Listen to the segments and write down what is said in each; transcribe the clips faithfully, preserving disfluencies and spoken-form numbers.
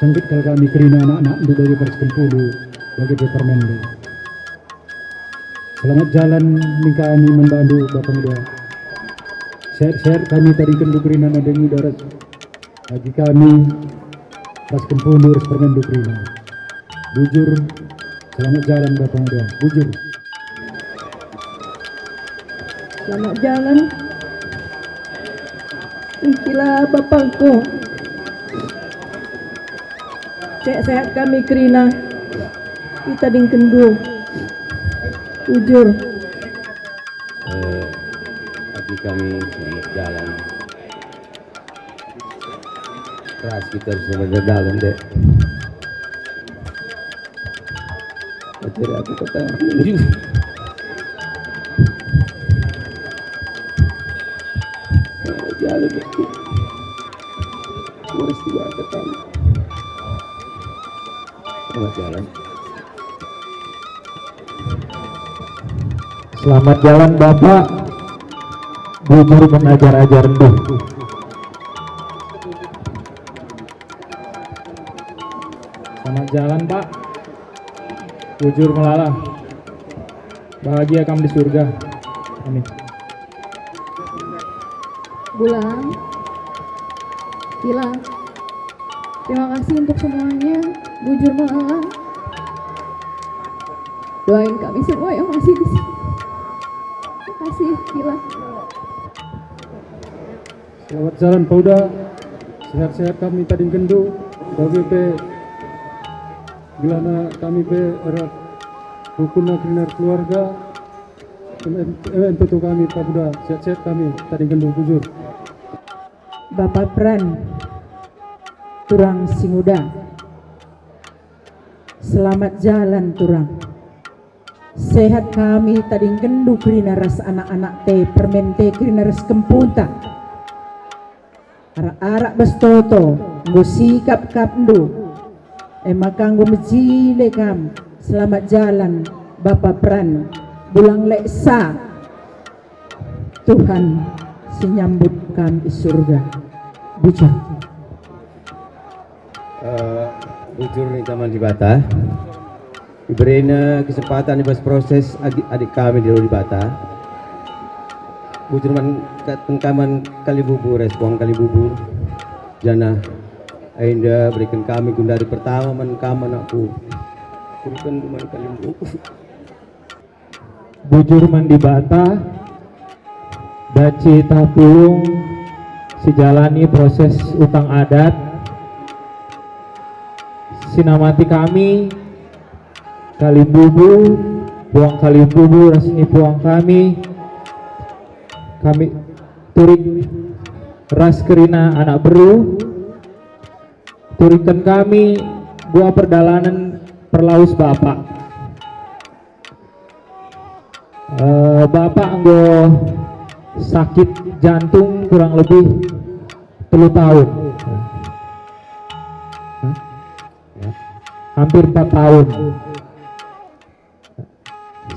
Bangkit kal kami kerina anak-anakndu bage pe ras kempundu bage pe permenndu. Selamat jalan min kami man bandu Bapa Nguda. Sehat-sehat kami tadingkenndu kerina nande nguda ras bagi kami ras kempundu ras permenndu kerina. Bujur, selamat jalan Bapa Nguda. Bujur. Selamat jalan. Engkila bapangku. Sehat-sehat kami kerina. Itadingkenndu. Bujur. Eh, bagi kami selamat jalan. Ras kita bisa berjalan, Dek. Ajar aku kata. Jalan, Dek. Ras juga kata. Selamat jalan. Selamat jalan, Bapak. Bujur menajar-ajar ndu. Selamat jalan, Pak. Bujur melala. Bahagia kam di surga. Amin. Bulang. Kila. Terima kasih untuk semuanya. Bujur melala. Doain kami semua yang masih di sini. Terima kasih, Kila. Selamat jalan, Pauda. Sehat-sehat kami tadingkenndu. Bagi pe gelahna kami pe erat rukunna kerina keluarga. Em, em, em, tutu kami, Pauda. Sehat-sehat kami tadingkenndu, bujur. Bapa Pran, turang si nguda. Selamat jalan, turang. Sehat kami tadingkenndu kerina ras anak-anak te, permen te kerina ras kempunta. Arak-arak bas toto, enggo sikap kapndu. E maka enggo mejile kam. Selamat jalan, Bapa Pran. Bulang leksa. Tuhan si nyambut kam i surga. Bujur. Eh, bujur ninta man Dibata. Iberena kesempatan i bas proses adi-, adik kami di Dibata. Bujur man ka-, man kalimbubu, ras puang kalimbubu. Janah Enda beriken kami gundari pertama man kam, anakku. Beriken man kalimbubu. Bujur man Dibata, banci tah pulung sijalani proses utang adat, sinamati kami, kalimbubu, puang kalimbubu ras ni puang kami, kami turik ras kerina anak beru, turiken kami dua perdalanen perlawes Bapak. Eh, Bapak enggo sakit jantung kurang lebih telu tahun. Hah? Ya. Hampir empat tahun.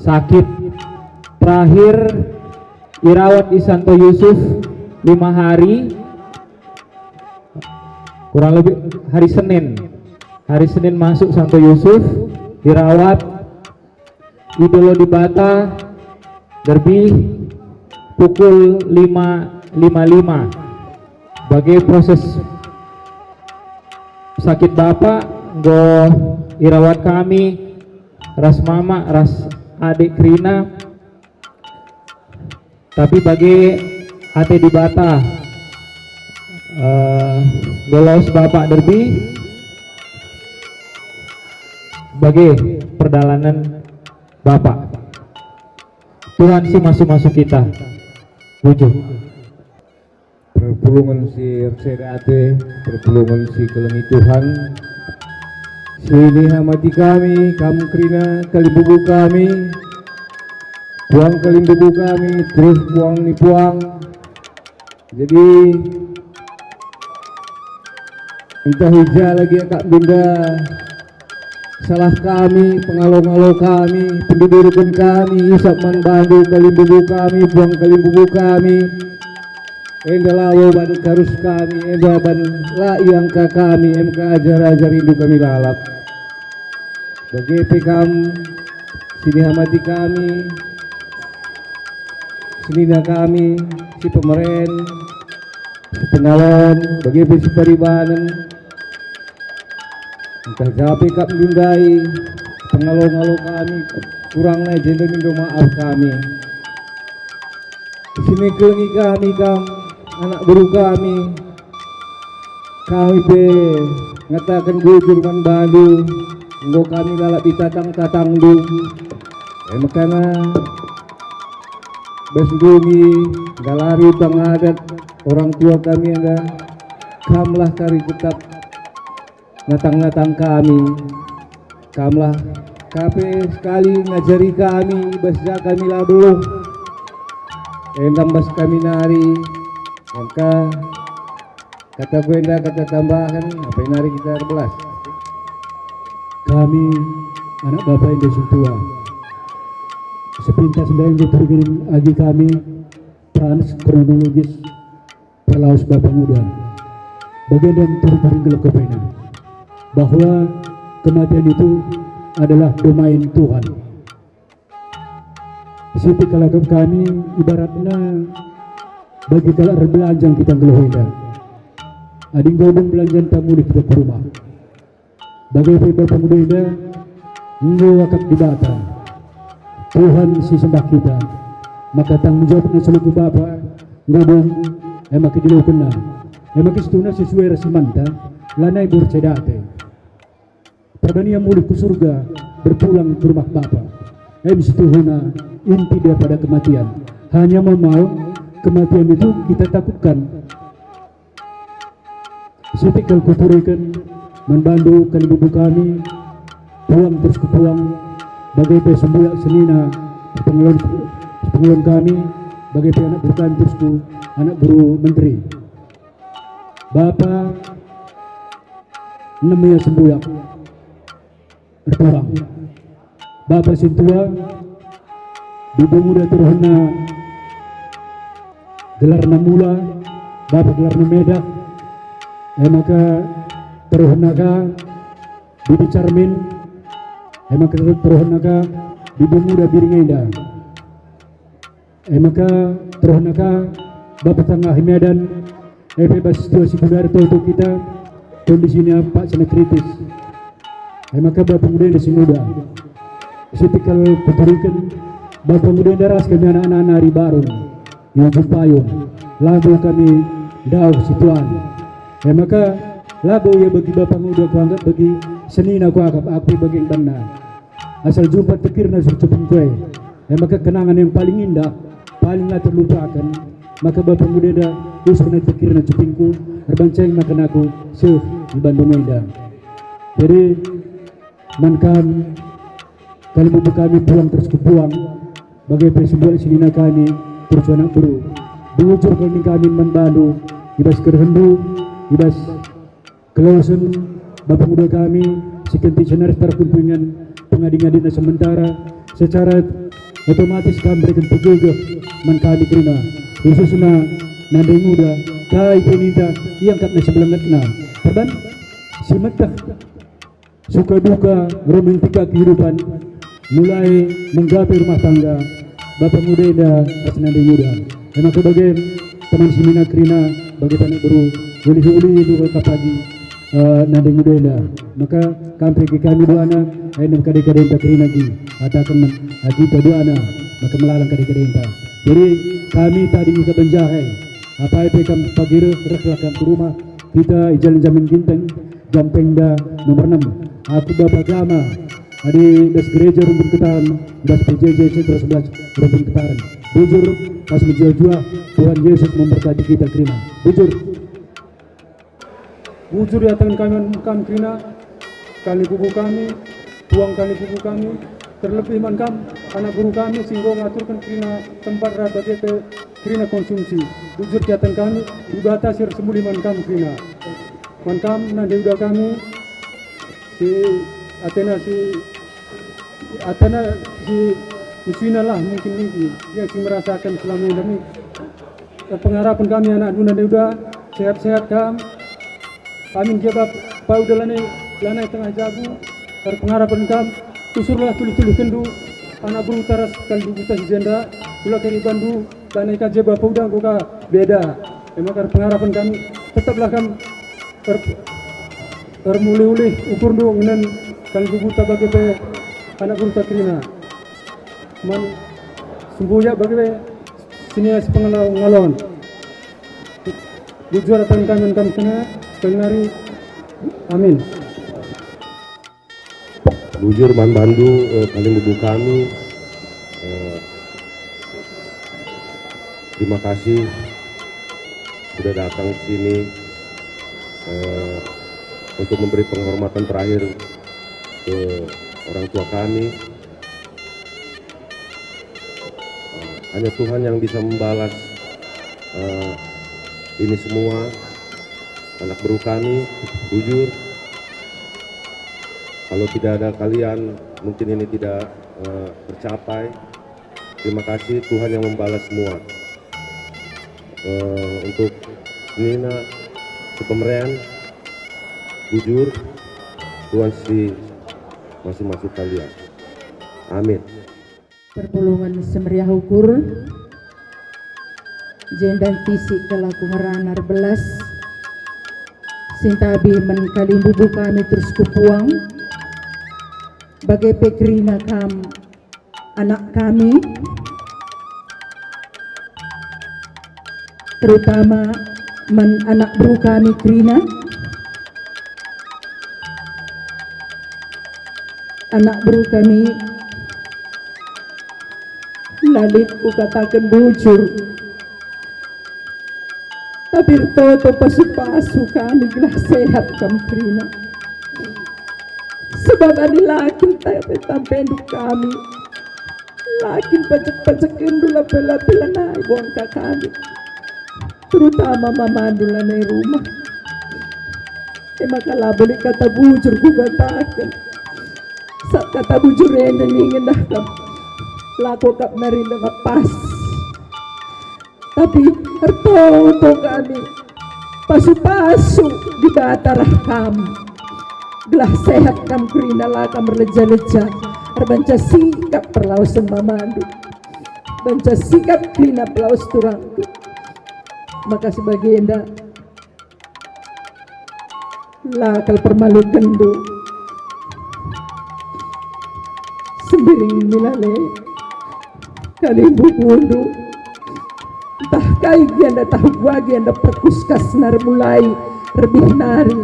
Sakit terakhir irawat i Santo Yusuf lima hari, kurang lebih hari Senin. Hari Senin masuk Santo Yusuf, dirawat, idolo Dibata, derbi pukul lima lima lima. Bage proses sakit Bapak, enggo irawat kami ras mama, ras adik kerina. Tapi bage ate Dibata, eh, enggo lawes Bapak derbi, bage perdalanen Bapak. Tuhan si masu-masu kita. Bujur. Perpulungen si erceda ate, perpulungen si kelengi Tuhan, si nihamati kami, kam kerina kalimbubu kami, puang kalimbubu kami, terus puang ni puang. Jadi, ntah i ja lagi akap enda, salah kami, pengalo-ngalo kami, penduduken kami, isap man bandu kalimbubu kami, puang kalimbubu kami. Enda labo bandu arus kami, enda bandu la iangka kami, emka ajar-ajar indu kami lalap. Bage pe kam si nihamati kami, senina kami, si pemeren, si pengalon, bage pe si paribanen. Ntah ja pe kap ndai pengalo-ngalo kami, kurangna i jenda mindo maaf kami. Sinekengi kami kam, anak beru kami. Kami pe ngataken bujur man bandu, enggo kami lalap i tatang-tatangndu. E mekana, bas ndungi, nggalari utang adat orang tua kami enda, kamlah kari tetap natang-natang kami. Kamlah ka pe sekali ngajari kami bas ja kami labo. Enda bas kami nari, maka kata ku enda kata tambahen, apai nari kita erbelas. Kami, anak bapa enda sintua, sepintas ndai enggo tergering agi kami, trans kronologis perlaus bapa nguda. Bagenda turi-turi nggeluh kepena bahwa kematian itu adalah domain Tuhan. Sitik kalak kami ibaratna bagi kalak erbelanjang kita nggeluh enda. Adi enggo dung belanjanta mulih kita ku rumah. Bage pe bapa nguda enda enggo akap Dibata, Tuhan si sembah kita, maka tanggung jawabna selaku bapa enggo dung, e maka dilakokenna, e maka situhuna sesuai ras imanta, lanai berceda ate. Perban ia mulih ku surga, berpulang ke rumah Bapa. Em situhuna inti daripada kematian. Hanya memang kematian itu kita takutkan. Sitik kal kuturiken man bandu kalimbubu kami, puang terus kupuang, bage pe sembuyak senina sepengelon, sepengelon kami, bage pe anak beru kami terus ku anak beru menteri. Bapa enem ia sembuyak. Erpuang. Bapa sintua, bibi nguda teruhna gelarna Mula, bapa gelarna Medah, e maka teruhna ka bibi Carmin, e maka teruhna ka bibi nguda Biring enda. E maka, terehna ka, bapa tangah i Medan, e pe bas situasi genduari toto kita, kondisina paksa kritis. E maka bapa nguda enda si nguda. Sitik kal kuturiken, bapa nguda enda ras kami anak-anak nari barung, i ujung payung, labo kami ndauh situan. E maka, labo ia bagi bapa nguda kuanggap bagi senina kuakap aku bagi banna. Asal jumpa tekirna si cupingku e, e maka kenangan yang paling indah, paling la terlupaken, maka bapa nguda enda usur nai tekirna cupingku, erbanceng maka aku seh i Bandung enda. Jadi, man kam, kalimbubu kami puang terus kupuang, bage pe sembuyak senina kami, terus anak beru. Bujur kal ning kami man bandu, i bas kerehenndu, i bas Kelawesen bapa nguda kami si kentisena ras tarpun pengadi-ngadina sementara secara otomatis kam berikan pegegeh man kami kerina, khususna nande nguda kai pe ninta iangkapna sebelengetna. Perban si meteh suka duka romantika kehidupan mulai menggapai rumah tangga, bapa nguda enda ras nande nguda. E maka bage teman senina kerina bage anak beru, ulih-ulih dua kal pagi, eh, nande nguda enda. Maka kam pe agi kami duana, aina kade-kadenta kerina agi, kataken man, agi ta duana, maka melalang kade-kadenta. Jadi kami tading ka Banjar e. Apai pe kam pagi reh, rehlah kam ku rumah kita i Jalan Jamin Ginteng, Jampengda nomor enam. Aku bapa agama, adi das gereja Rumpun Ketaren, das P J J Sentra sebelas Rumpun Ketaren. Bujur, pas mejuah-juah, Tuhan Yesus memberkati kita kerina. Bujur. Bujur iataken kami man kam kerina, kalimbubu kami, puang kalimbubu kami, terlebih man kam, anak beru kami si enggo ngaturken kerina tempat ras bage pe kerina konsumsi. Bujur iataken kami, Dibata si ersemulih man kam kerina. Man kam, nande nguda kami, si atena si, atena si, musina lah mungkin ningki, ia si merasaken selama ini. Erpengarapen kami anak Duna Deuda, sehat-sehat kam. Amin, jaba pauda lanai, lanai tengah jabu. Erpengarapen kam, usurlah tulih-tulihkenndu anak beru taras kal dubuta si jenda, ula kari bandu, lanai ka jaba pauda enggo ka beda. E maka erpengarapen kami, tetaplah kam er-, ermulih-ulih ukurndu ngenen kal dubuta bage pe anak beruta kerina. Man sembuyak bage pe sinia sipengalo-ngalon. Bujur atan kami engkan kena sekali nari. Amin. Bujur man bandu, eh, kalimbubu kami. Eh, terima kasih sudah datang ke sini, eh, untuk memberi penghormatan terakhir ke orang tua kami. Hanya Tuhan yang bisa membalas, eh, ini semua. Anak beru kami, bujur. Kalau tidak ada kalian, mungkin ini tidak, eh, tercapai. Terima kasih, Tuhan yang membalas semua. Eh, untuk Nina, si pemeren, bujur, Tuhan si masuk-masuk kalian. Amin. Perpulungen si meriah ukur, jenda tisik kal aku ngerana erbelas, sintabi man kalimbubu kami terus kupuang, bage pe kerina kam anak kami, terutama man anak beru kami kerina, anak beru kami, la lit kukataken bujur, tapi ertoto pasu-pasu kami gelah sehat kam kerina. Sebab adi la kin tampe-tampendu kami, la kin pejek-pejekenndu lape-lape lanai bo engka kami, terutama mamandu lanai rumah. E maka labo lit kata bujur kukataken. Sabap kata bujur enda ningen dah kap, lako kap nari lepas. Tapi ertoto kami, pasu-pasu Dibata rah kam. Gelah sehat kam kerina, la kam erleja-leja, erbanca sikap perlawesen mamandu, banca sikap kerina pelawes turangku. Maka si bagenda, la kal permalukenndu. Sembiring milale kalimbubundu. Ntah kai gia enda tahu bagi enda perkuskas nari mulai rebih nari.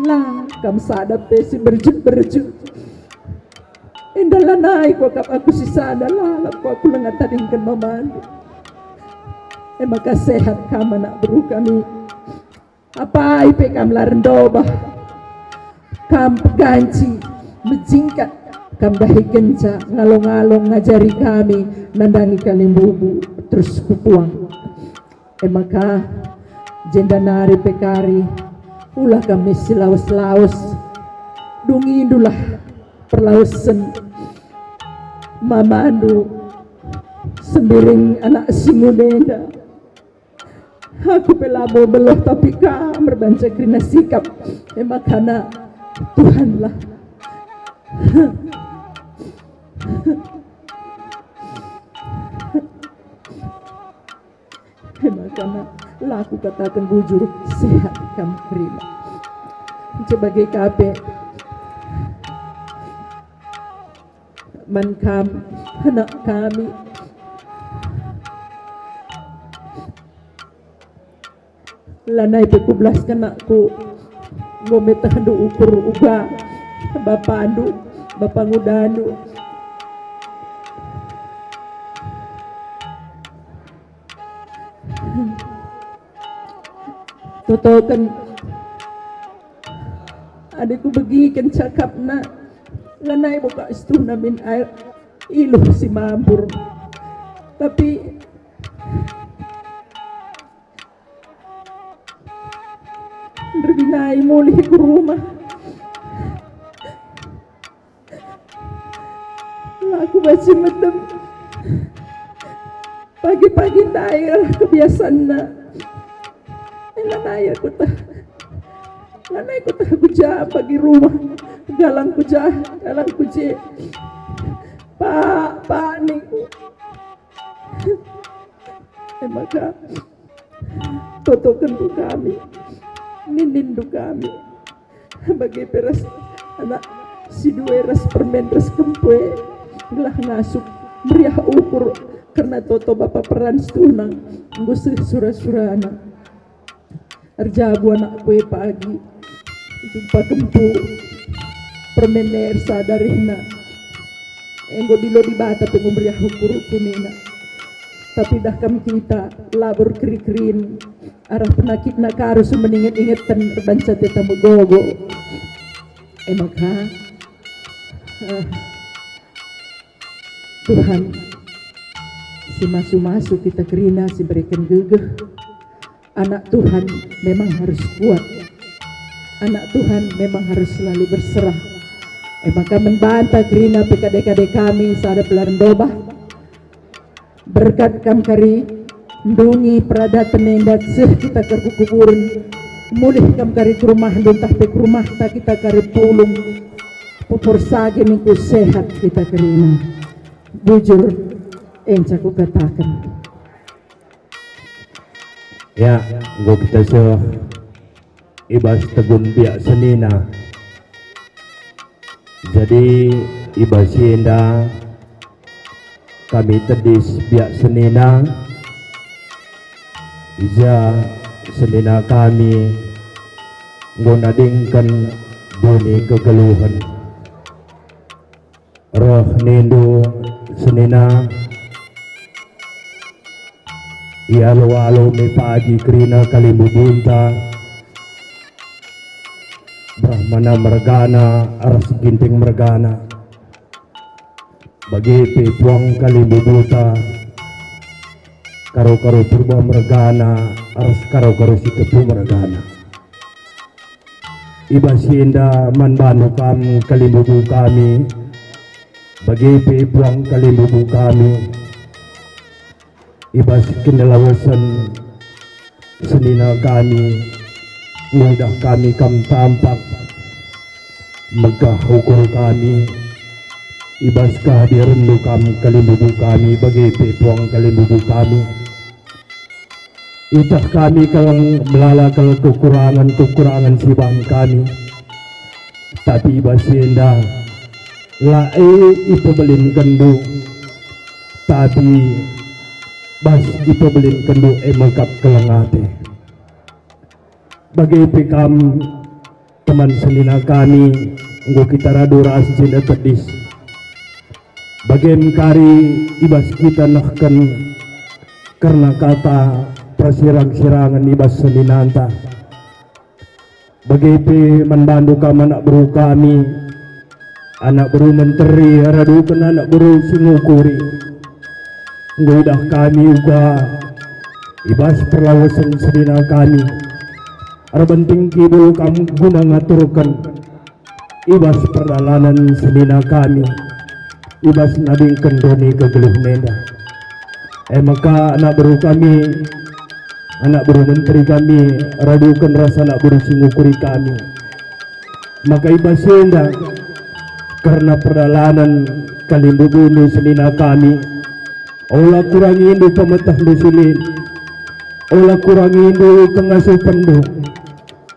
La kam sada pe si berjut-berjut. Enda lanai kuakap aku sisada, lalap ku aku langa tadingken mamandu. E maka sehat kam anak beru kami. Apai pe kam la erndobah. Kam peganci, mejingkat, kam dahikenca ngalo-ngalo ngajari kami nandangi kalimbubu terus kupuang. E maka, jenda nari pe kari, ula kami si lawes-lawes, dungindulah perlawesen mamandu, Sembiring anak si ngune enda. Aku pe labo beluh, tapi kam erbanca kerina sikap, e makana Tuhanlah. E makana la kukataken bujur, sehat kam kerina. Cebage ka pe man kam, anak kami. Lanai pe kubelasken anakku, enggo metehndu ukur uga bapandu, bapa ngudandu. Totoken, adi kubegiken cakapna, lanai bo ka situhna min air iluh si mambur. Tapi nderbinai mulih ku rumah. La kubanci medem. Pagi-pagi ndai arah kebiasanna. Enda ndai aku teh. Lanai ku teh ku ja bagi rumah. Galang ku ja, galang ku je. Pak, pak ningku. E maka, totokenndu kami, nininndu kami. Bage pe ras anak si dua e ras permen ras kempu e, gelah ngasup meriah ukur kerna toto bapa peran si tuhuna enggo seh sura-surana. Erjabu anakku e pagi, jumpa kempu, permen e ersada rehna. Enggo dilo Dibata pe enggo meriah ukur-ukur nina. Tapi dah kam kita, labo erkeri-kerin, arah penakitna karu si meninget-ingeten erbanca ateta megogo. E maka, eh, Tuhan, si masu-masu kita kerina, si bereken gegeh. Anak Tuhan memang harus kuat. Anak Tuhan memang harus selalu berserah. E maka man banta kerina pe kade-kade kami sada pelayan dobah. Berkat kam kari ndungi peradaten enda seh kita kerkukuburen, mulih kam kari ke rumahndu ntah pe ke rumahta kita kari pulung, pupur sage ningku sehat kita kerina. Bujur enca kukataken. Ya, enggo kita seh i bas tegun biak senina. Jadi, i bas si enda kami tedis biak senina, i ja senina kami enggo nadingken doni kegeluhen. Reh nindu senina, ialo-alo me pagi kerina kalimbubunta, Brahmana mergana ras Ginting mergana. Bage pe puang kalimbubuta, Karo-karo Purba mergana ras Karo-karo Sitepu mergana. I bas si enda man bandu kam kalimbubu kami, bage pe puang kalimbubu kami. I bas kinelawesen senina kami, nguidah kami kam tampak, megah ukur kami, i bas kehadirenndu kam kalimbubu kami, bage pe puang kalimbubu kami. Itah kami kal melala kal kekurangan-kekurangan si ibahan kami. Tapi i bas si enda, la e ipebelinkenNdu, tapi bas ipebelinkenNdu e me kap keleng ate. Bage pe kam, teman senina kami, enggo kita radu ras jenda tedis. Bage me kari i bas kita nehken kerna kata persirang-sirangen i bas seninanta. Bage pe man bandu kam anak beru kami, anak beru menteri, raduken anak beru si ngukuri. Enggo idah kami uga i bas perlawesen senina kami, erbenting kibul kam guna ngaturken i bas perdalanen senina kami, i bas nadingken doni kegeluhen enda. E maka anak beru kami, anak beru menteri kami, raduken ras anak beru si ngukuri kami. Maka i bas enda, kerna perdalanen kalimbubundu senina kami, ola kurangindu pemetehndu si lit, ola kurangindu kengasupenndu,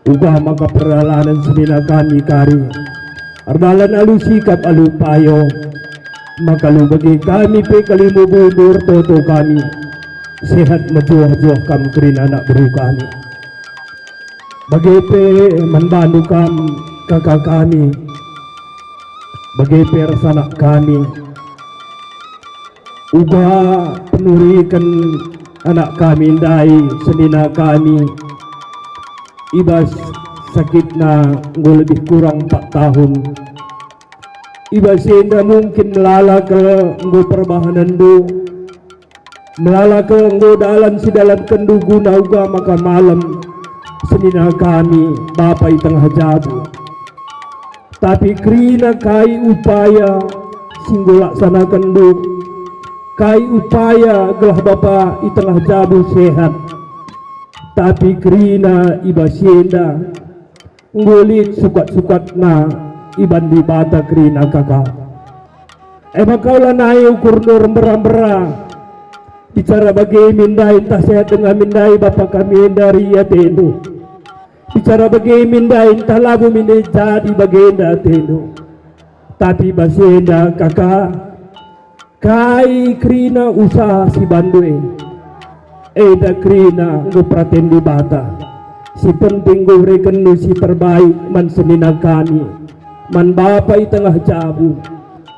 uga maka perdalanen senina kami kari erdalan alu sikap alu payo, maka alu bage kami pe kalimbubundu ertoto kami, sehat mejuah-juah kam kerina anak beru kami. Bage pe man bandu kam kaka kami, bage pe ersanak kami. Uga penuriken anak kami ndai senina kami i bas sakitna enggo lebih kurang empat tahun. I bas enda mungkin melala kal enggo perbahanenndu, melala kal enggo dalan sidalankenndu guna uga maka malem senina kami bapa i tengah jabu. Tapi kerina kai upaya si enggo laksanakenndu, Kai upaya gelah bapa i tengah jabu sehat, tapi kerina i bas si enda enggo lit sukat-sukatna iban Dibata kerina kaka. E maka ola nai ukurndu ermbera-mbera. Bicara bage min ndai ntah sehat denga min ndai bapa kami enda ria atendu. Bicara bage min ndai ntah labo min ndai jadi bagenda atendu. Tapi bas enda kaka, kai kerina usaha si bandu e? Enda kerina enggo peraten Dibata. Si penting enggo berekenndu si terbaik man senina kami, man bapa i tengah jabu,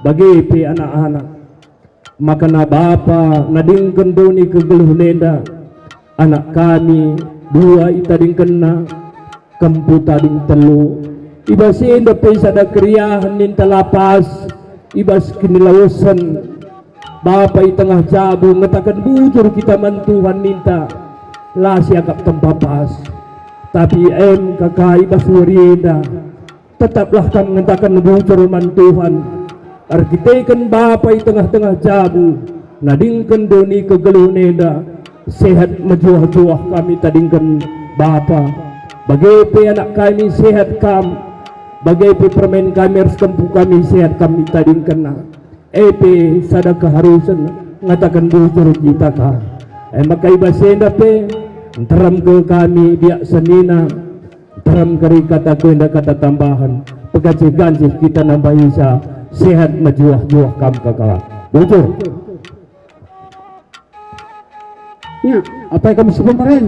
bage pe anak-anak. Maka na bapa nadingken doni kegeluhen enda, anak kami dua itadingkenna, kempu tading telu. I bas enda pe sada keriahen ninta la pas, i bas kinilaosen bapa i tengah jabu ngataken bujur kita man Tuhan ninta la siakap tempa pas. Tapi em kaka i bas wari enda, tetaplah kam ngataken bujur man Tuhan. Erkiteken bapa i tengah-tengah jabu, nadingken doni kegeluhen enda, sehat mejuah-juah kami tadingken bapa. Bage pe anak kami sehat kam, bage pe permen kami ras kempu kami sehat kami tadingkenna. E pe sada keharusen ngataken bujur kita ka. E maka i bas enda pe, nterem ke kami biak senina, nterem kari kataku enda kata tambahen, pegancih-gancih kita nambahisa, sehat mejuah-juah kam kaka. Bujur. Ya, apa yang kami sebut kemarin?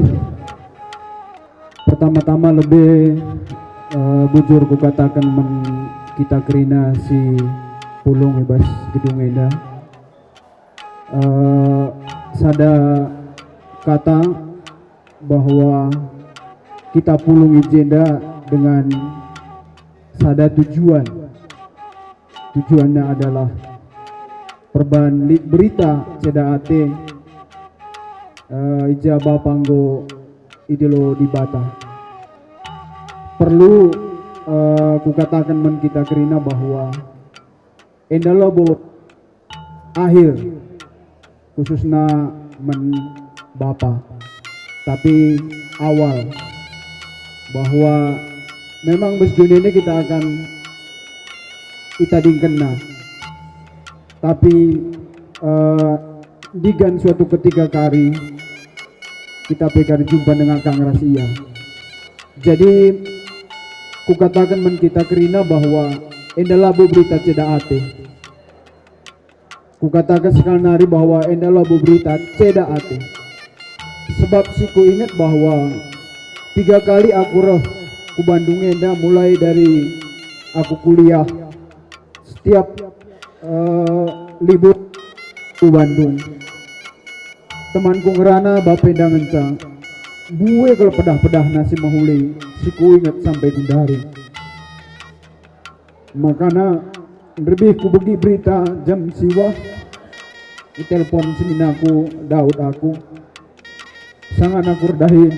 Pertama-tama lebih, eh, bujur kukataken man kita kerina si pulung i bas gedung enda. Eh, sada kata bahwa kita pulung i jenda dengan sada tujuan. Tujuannya adalah perban lit berita ceda ate, eh, i ja bapa enggo idilo Dibata. Perlu, eh, kukataken man kita kerina bahwa enda labo akhir, khususna man bapa, tapi awal, bahwa memang bas dunia ini kita akan itadingkenna, tapi, eh, digan suatu ketika kari kita pe kari jumpa nengakang ras ia. Jadi, kukataken man kita kerina bahwa enda labo berita ceda ate. Kukataken sekali nari bahwa enda labo berita ceda ate. Sebab si kuinget bahwa tiga kali aku reh ku Bandung enda, mulai dari aku kuliah, setiap, eh, libur ku Bandung. Temanku ngerana bapa enda ngenca, mbue kal pedah-pedahna si mehuli si kuinget sampai genduari. Makana nderbih kubegi berita jam siwah, itelepon seninaku Daud aku. Sanga aku erdahin,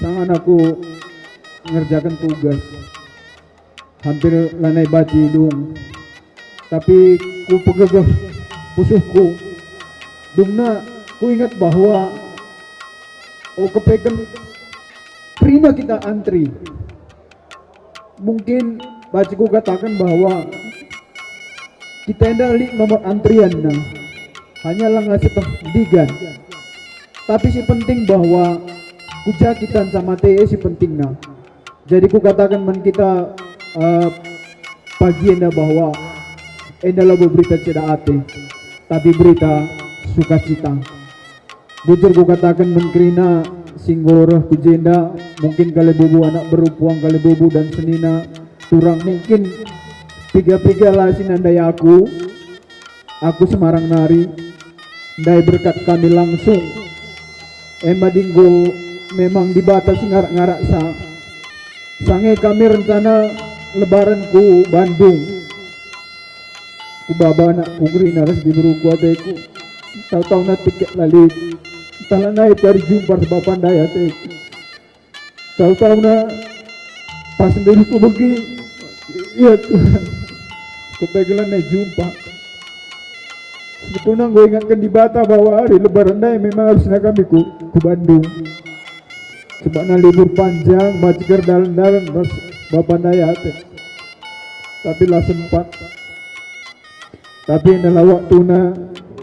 sanga aku ngerjaken tugas. Hampir lanai banci dung. Tapi kupegegeh pusuhku. Dungna kuinget bahwa, oh, kepeken kerina kita antri. Mungkin banci kukataken bahwa kita enda lit nomor antrianna, hanya langa seteh digan. Tapi si penting bahwa ku ja kita sama ate, e si pentingna. Jadi kukataken man kita, eh, pagi enda bahwa enda labo berita ceda ate, tapi berita sukacita. Bujur kukataken man kerina si enggo reh ku jenda, mungkin kalibubu anak beru, puang kalibubu dan senina, turang mungkin piga-piga la si nandai aku, aku Semarang nari, ndai berkat kami langsung. Ema dinggo memang Dibata si ngarak-ngaraksa. Sange kami rencana lebaran ku Bandung. Kubaba anakku kerina ras diberuku ateku. Tau-tauna tiket la lit. Ntah lanai pe kari jumpa ras bapa ndai ateku. Tau-tauna pas ndai kubegi. Ya Tuhan. Kupegel lanai jumpa. Tuna enggo ingatken Dibata bahwa hari Lebaran ndai memang harusna kami ku, ku Bandung. Sebabna libur panjang, banci kerdalen-dalen ras bapa ndai ate. Tapi la sempat. Tapi adalah waktuna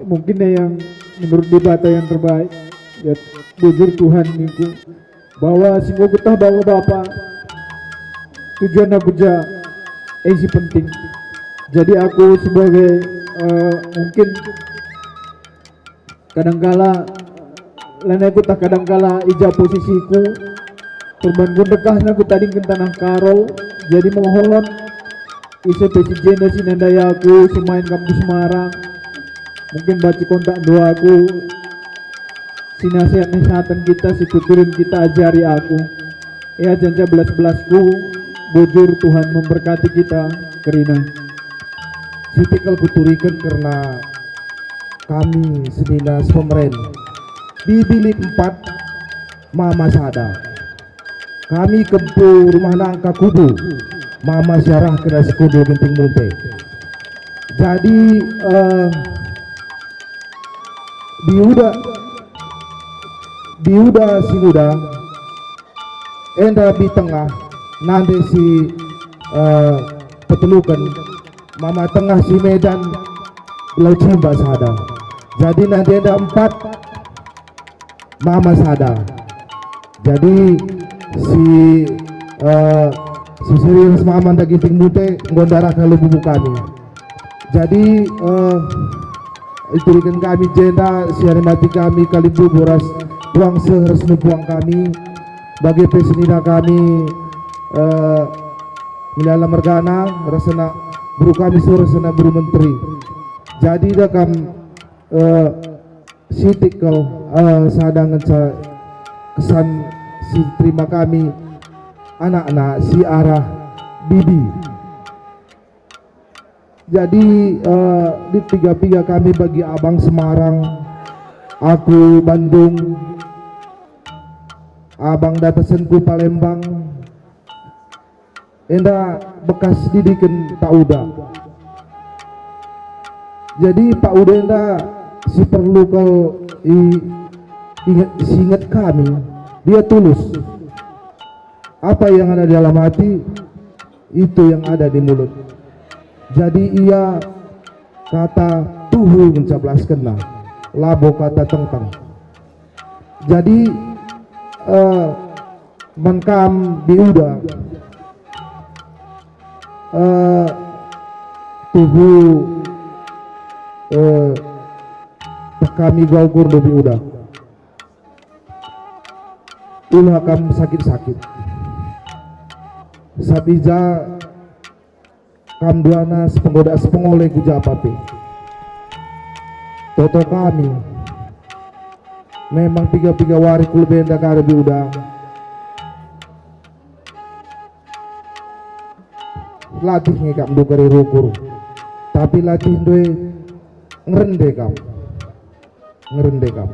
mungkin yang menurut Dibata yang terbaik. Ya, bujur Tuhan ningku bahwa si enggo getah bahwa Bapa tujuan aku ja, eh, si penting. Jadi aku sebagai, eh, mungkin kadangkala, lanai kutah kadangkala i ja posisiku, perban ku dekahna kutadingken tanah Karo, jadi melohon ise pe si jenda si nandai aku, si main kam ku Semarang, mungkin banci kontak ndu aku, si nasihat-nasihaten kita, si tuturin kita ajari aku. Ia janca belas-belasku, bujur Tuhan memberkati kita kerina. Siti kal kuturiken kerna kami senina sepemeren. Bibi lit empat, mama sada. Kami kempu rumah nangka kubu, mama siarah kena sekundul Ginting Munte. Jadi, eh, biuda, biuda si nguda, enda bi tengah, nande si, eh, peteluken, mama tengah si Medan, Lau Cimba sada. Jadi nande enda empat, mama sada. Jadi si, eh, si serius mama nda Ginting Munte enggo ndarah kalimbubu kami. Jadi, eh, ituriken kami jenda si hari mati kami kalimbubu ras puang seh ras nupuang kami. Bage pe senina kami, eh, Milala mergana ras anak beru kami sore ras anak beru menteri. Jadi da kam, eh, Sitik kal, eh, sada ngenca kesan si terima kami anakna si arah bibi. Jadi, eh, di piga-piga kami bagi abang Semarang, aku Bandung, abang datasenku Palembang, enda bekas didiken Pak Uda. Jadi Pak Uda enda si perlu kal i, inget, si inget kami, dia tulus. Apa yang ada di dalam hati, itu yang ada di mulut. Jadi ia kata tuhu ngenca belaskenna, labo kata tengteng. Jadi, eh, man kam Biuda, eh, tuhu, eh, kami gaukur do Biuda. Ula kam sakit-sakit. Sabija kam duana sepenggoda sepengole ku japa pe. Toto kami. Memang piga-piga wari ku lebe enda kari Biuda. Latih nge kam ndu kari rukur. Tapi latih ndue ngerende kam. Ngerende kam.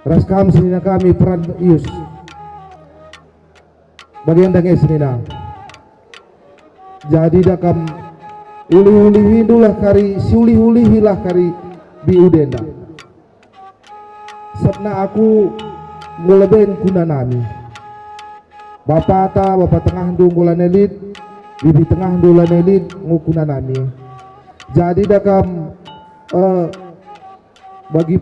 Ras kam senina kami peran Ius. Bagenda nge senina. Jadi da kam ulih-ulihindulah kari, siulih-ulihilah kari Biuda enda. Sabna aku enggo leben ku nanami. Bapata, bapa tengahndu enggo lanai lit, bibi tengahndu lanai lit, enggo ku nanami. Jadi da kam, eh, bagi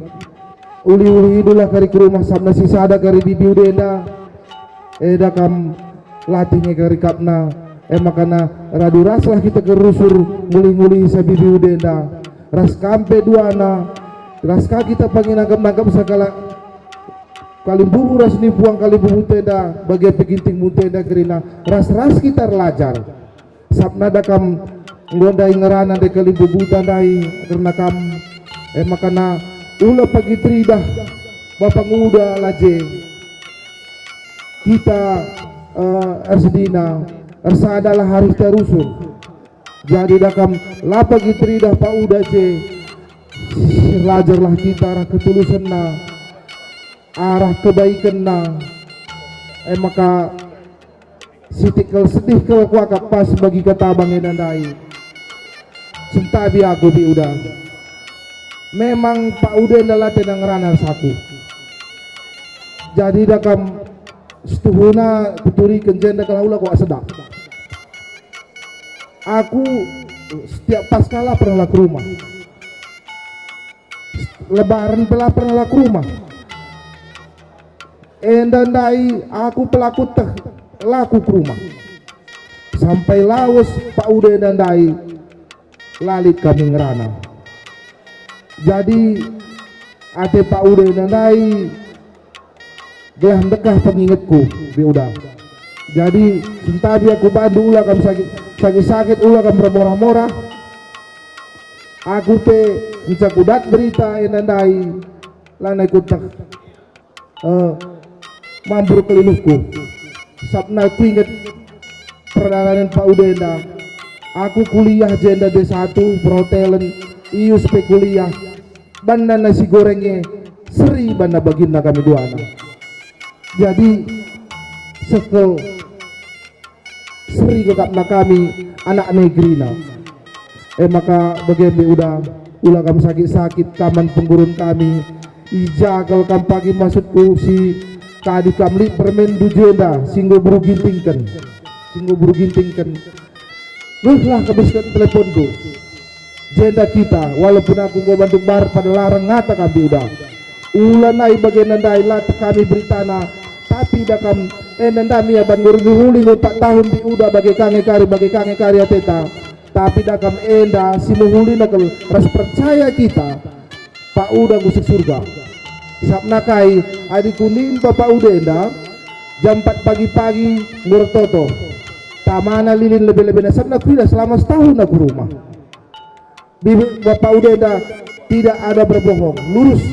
ulih-ulihindulah kari ku rumah sabna si sada kari Biuda enda, eda kam latih nge kari kapna, e makana radu raslah kita kerusur ngulih-ngulih Biuda enda, ras kam pe duana, ras ka kita pangi nangkep-nangkep sekalak kalimbubu ras nipuang kalimbubu enda, bage pe Ginting Munte enda kerina, ras-ras kita erlajar. Sabna da kam enggo ndai ngerana ndai kalimbubuta ndai kerna kam, e makana ula pagi teridah bapa nguda laje. Kita, eh, ersedina, ersadalah arihta rusur. Jadi da kam la pagi teridah pa uda je, erlajarlah kita arah ketulusenna, arah kebaikenna. E maka Sitik kal sedih kal kuakap pas bagi kata bangena ndai. Sentabi aku Biuda. Memang Pak Uda enda la tena ngerana ras aku. Jadi da kam setuhuna kuturiken jenda kala ula kuak sedak. Aku setiap Paskah la pernah la ke rumah. Lebaran pe la pernah la ke rumah. Enda ndai aku pelaku teh la ku ke rumah. Sampai lawes Pak Uda enda ndai la lit kami ngerana. Jadi ate Pak Uda enda ndai gelah ndekah pengingetku, Bi Uda. Jadi sentabi aku bandu ula kam sakit, sakit-sakit ula kam bermorah-morah. Aku pe nca kudat berita enda ndai, lanai kutek, eh, mambur keliluhku. Sabna kuinget perdalanen Pak Uda enda. Aku kuliah jenda D satu perhotelen, Ius pe kuliah. Banna nasi goreng e seri banna bagina kami duana. Jadi sekel seri kekapna kami anak negerina. E maka bage Bi Uda, ula kam sakit-sakit kaman penggurun kami. I ja kal kam pagi maksudku si tadi kam lit permenndu jenda si enggo beru gintingken, si enggo beru gintingken. Rehlah kebisken teleponndu. Jenda kita, walaupun aku enggo bantuk bar pada larang ngata kam Bi Uda. Ula nai bagenda ndai la teh kami beritana, tapi da kam enda ndami aban ngurungi huli empat tahun Bi Uda bage kange kari, bage kange kari ateta. Tapi da kam enda si mehulina kal ras percaya kita, Pak Uda ngusik surga. Sabna kai, adi kunimpa Pak Uda enda, jam empat pagi-pagi ngurtoto. Tamana lilin lebe-lebena sabna kuidah selama setahun aku rumah. Bibit Bapak Uda enda tidak ada berbohong, lurus.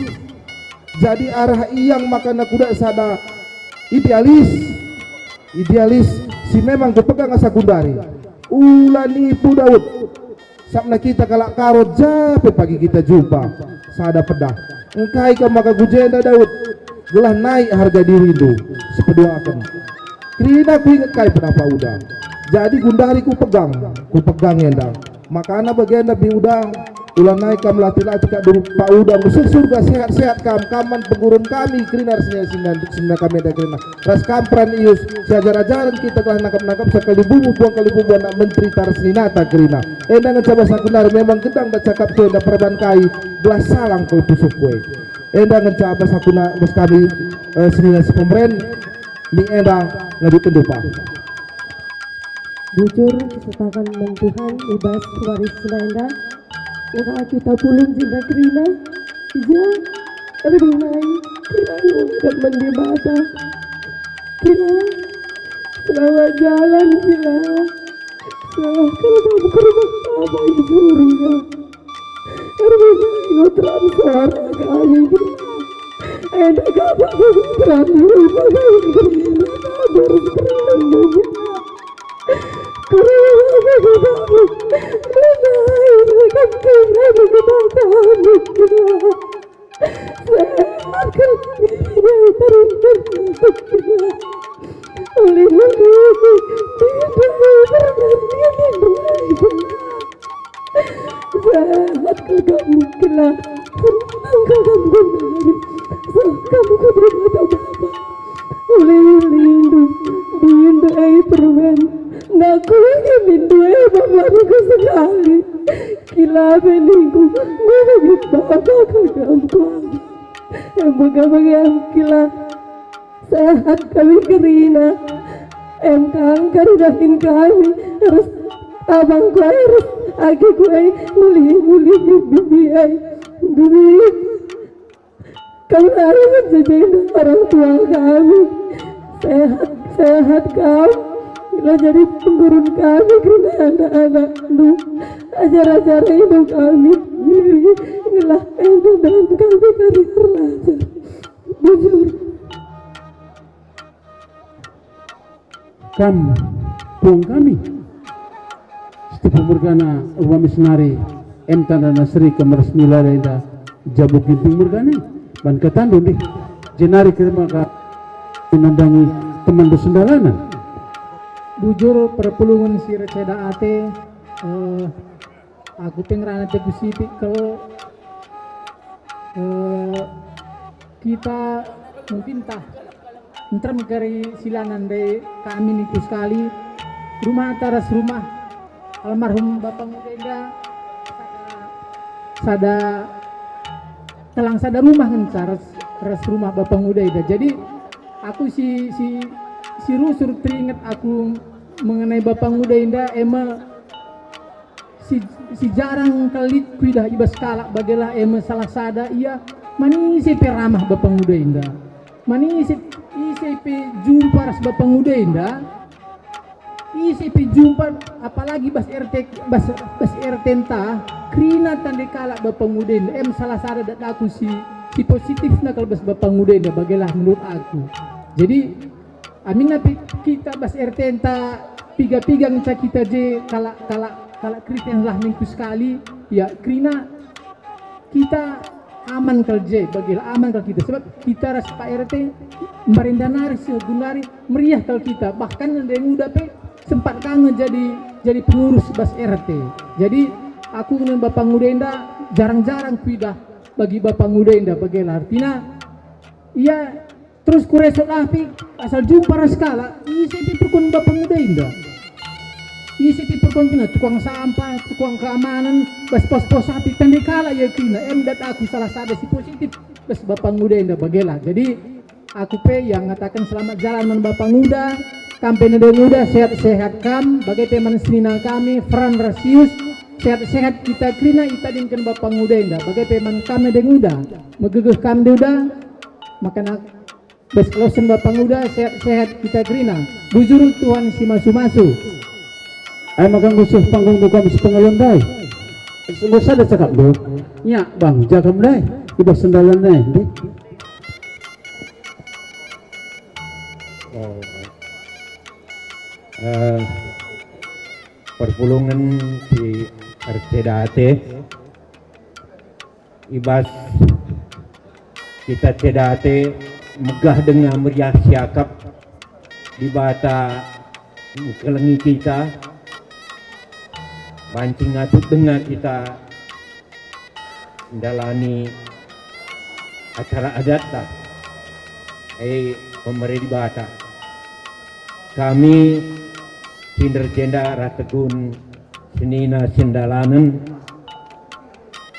Jadi arah ia maka nakuda sada idealis, idealis si memang kupegang asa kundari. Ula nipu Daud, sabna kita kalak Karo ja pe pagi kita jumpa sada pedah. Engkai kam maka ku jenda Daud, gelah naik harga dirindu, sipeduaken. Kerina kuinget kai pedah Pak Uda. Jadi gundari kupegang, kupegang enda. Makana bagenda Bi Uda, ula nai kam latih-latih kak dulu Pak Uda, ngusik surga sehat-sehat kam, kam man penggurun kami, kerina ras senina, senina kami enda kerina. Ras kam peran Ius, si ajar-ajaren kita gelah nangkap-nangkap sekali bubu, dua kali bubu anak menteri tar seninata kerina. Enda ngenca bas aku nari memang gedang da cakap tu enda perban kai, gelah salang kal pusuh kue. Enda ngenca bas aku na, bas kami, eh, senina si pemeren, mi enda ngadu kendupa. Bujur, kesetakan man Tuhan i bas waris enda. Ura kita pulung jenda kerina. Ija, lebih nai, kira ngadap man Dibata. Kira, selamat jalan, kira. Selamat ke rumah Bapa i surga. Ermina ingo terang suara kami. Enda kapa kami terang rumah kami berlima kabur terang rumah. Kurang apa kami. Enda air kami kami kami kami. Sehat kami terus terus. Ulih ulih. Tidak pernah tidak pernah. Sehat kal kamu, kela. Senang kal kamu kemari. Sehat kamu ku mata Bapa. Ulih-ulihndu, bindu e permen. Nak kuingi bindu e baru ku sekali. Kila pe ningku, ngubungin Bapa kal kamu kuari. Em bage-bage em kila. Sehat kami kerina. Em kangkar dahin kami. Ras abangku e ras agiku e mulih-mulih bibi e. Bibi. Kami arus jejena orang tua kami. Sehat, sehat kam. Kila jadi penggurun kami kerina anak-anakndu. Ajar-ajar hidup kami. Bibi. Ngelah enda dalam kami kari erlajar. Bujur. Kam puang kami. Setipu mergana rumah misinari, em tandana seri kam ras milala enda jabu ginting mergana. Ban katandu ndih, jenari kerina ka nandangi temanndu sendalanen. Bujur perpulungen si erceda ate, eh, Aku pe ngerana tebu sitik kal. Eh, kita mungkin tah nterem kari silanan dai kami ningku sekali, rumah atas rumah almarhum Bapa Nguda enda sada, sada telang sada rumah ngenca ras, ras rumah Bapa Nguda enda. Jadi aku si, si, si rusur teringet aku mengenai Bapa Nguda enda, eme si, si jarang kal lit kuidah i bas kalak, bagelah eme salah sada ia, man ise pe ramah Bapa Nguda enda. Man ise, ise pe jumpa ras Bapa Nguda enda, ise pe jumpa, apalagi bas R T, bas, bas R T enta, kerina tande kalak Bapa Nguda enda, em salah sada dat aku si, si positifna kal bas Bapa Nguda enda, bagelah menurut aku. Jadi, aminna pe kita bas R T enta piga-piga ngenca kita je kalak, kalak, kalak Kristen lah ningku sekali, ya, kerina kita aman kal je, bagilah aman kal kita. Sebab kita ras Pak R T mbarenda nari seh gundari meriah kal kita. Bahkan nande nguda pe sempat ka nge jadi, jadi pengurus bas R T. Jadi aku ngen Bapa Nguda enda jarang-jarang kuidah bagi Bapa Nguda enda, bagilah artina ia. Terus kuresot api, asal jumpa ras kalak, ise pe perkon Bapa Nguda enda. Ise pe perkon tengah tukang sampah, tukang keamanan, bas pos-pos api, tande kalak ia kerina, em dat aku salah sada si positif bas Bapa Nguda enda, bagelah. Jadi, aku pe ia ngataken selamat jalan man Bapa Nguda, kam pe nande nguda, sehat-sehat kam, bage pe man senina kami, Fran ras Sius, sehat-sehat kita kerina itadingken Bapa Nguda enda, bage pe man kam nande nguda, megegeh kam nande uda, maka na- Bas kalosen Bapa Nguda, sehat-sehat kita kerina. Bujur Tuhan si masu-masu. Ai maka nggo seh panggung kami si pengalon ndai. Enggo sada cakapndu. Nya, Bang, ja kam ndai. I bas sendalan ndai, ndai. Oh. Eh, perpulungen si ercedate. I bas kita cedate megah denga meriah siakap, Dibata ngkelengi kita, banci ngasup denga kita ndalani acara adatta, e pemere Dibata. Kami si ndercenda ras tegun senina sendalanen,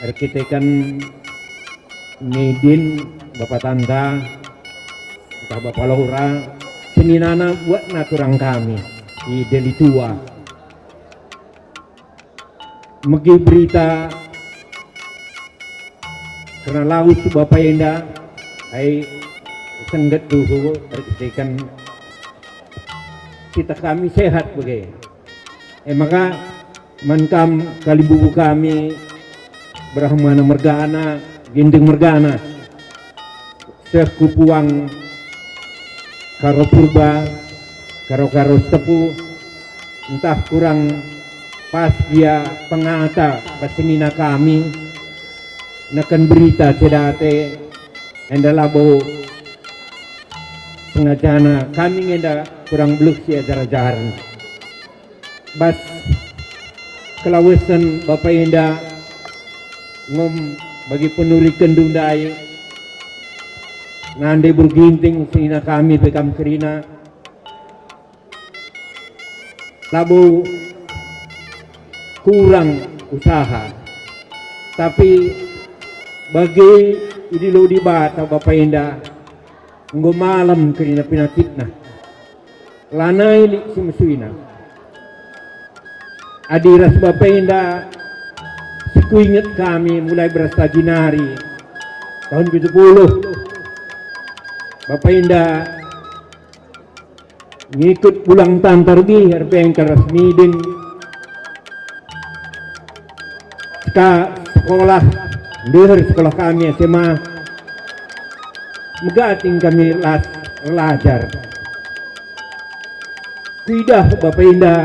erkiteken nidin Bapa Tanta, ntah Bapa Lora, seninana buatna turang kami i Deli Tua. Megi berita kerna lawes Bapa enda, ai sengget tuhu erkiteken kita kami sehat bage. E maka, man kam kalimbubu kami, Brahmana mergana, Ginting mergana, seh ku puang Karo Purba, Karo-Karo Setepu, ntah kurang pas gia pengata bas senina kami, neken berita cedate, enda labo sengajana kami ngenda kurang beluh si ajar-ajaren. Bas kelawesen Bapa enda ngem bagi penurikenndu ndai, nande Bur Ginting senina kami pe kam kerina, labo kurang usaha, tapi bage idilo Dibata Bapa enda enggo malem kerina penakitna. Lanai lit si mesuina. Adi ras Bapa enda si kuinget kami mulai beras pagi nari tahun pitu puluh, Bapa enda ngikut pulang tantar bih erbengkel ras midin. Seka-, sekolah, ndeher sekolah kami S M A, megating kami las erlajar. Kuidah Bapa enda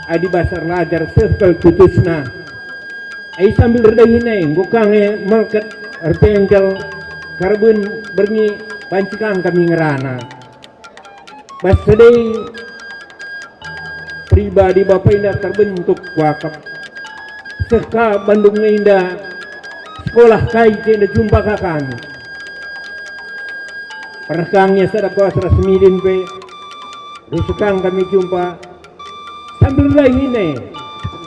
adi bas erlajar seh kal tutusna. Ai sambil erdahin e, enggo ka nge melket erbengkel, karben berngi banci kang kami ngerana. Bas sedei pribadi Bapa enda terbentuk kuakap. Seh ka Bandung enda Sekolah kai je enda jumpa ka kami. Pernah kang ia sada kuasa ras semidin pe, rusur kang kami jumpa, sambil ndai nina,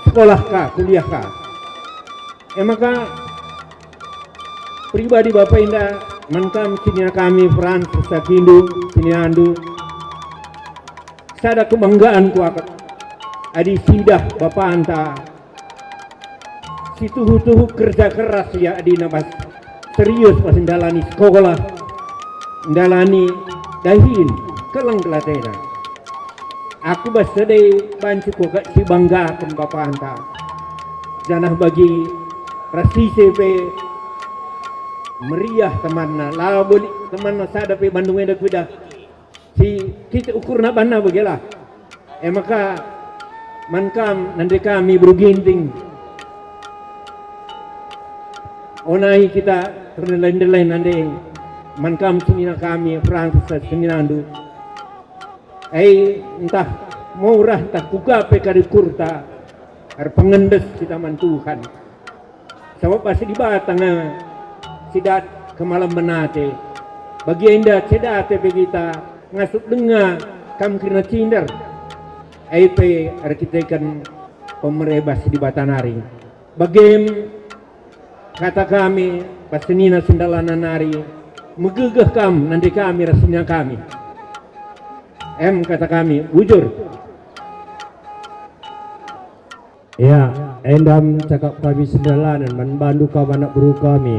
sekolah ka, kuliah ka. E maka, pribadi bapa enda, man kam senina kami Frans, sakindu, seninandu, sada kebanggaan kuakap adi sidah bapanta si tuhu-tuhu kerja keras ia adina bas serius bas ndalani sekolah, ndalani dahin, keleng gelatena. Aku bas sede banci kuakap si banggaken bapanta. Janah bagi ras ise pe meriah temanna, la boli temanna sada pe Bandung enda kuidah. Si kitik ukurna banna begelah. E maka man kam nande kami Beru Ginting. Onai kita erdelai-delai nande man kam senina kami, Frans, seninandu. E, ntah murah ntah kuga pe kari ukurta, erpengendes kita man Tuhan. Sabap bas Dibata nge si dat kemalemen ate. Bagi enda ceda ate pe kita ngasup denga kam kerina cinder. E pe erkiteken pemere bas Dibata nari. Bagem kata kami bas senina sendalana nari, megegeh kam nande kami ras senina kami. Em kata kami, bujur. Ya, enda me cakap kami sendalanen man bandu kam anak beru kami.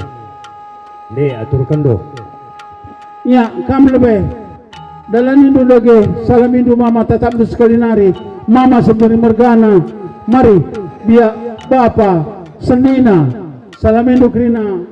Nde, aturkenndu. Ya, kam lebe. Dalanindu dage, salamindu mama tatapndu sekali nari, mama sendiri mergana, mari, biak bapa, senina, salamindu kerina.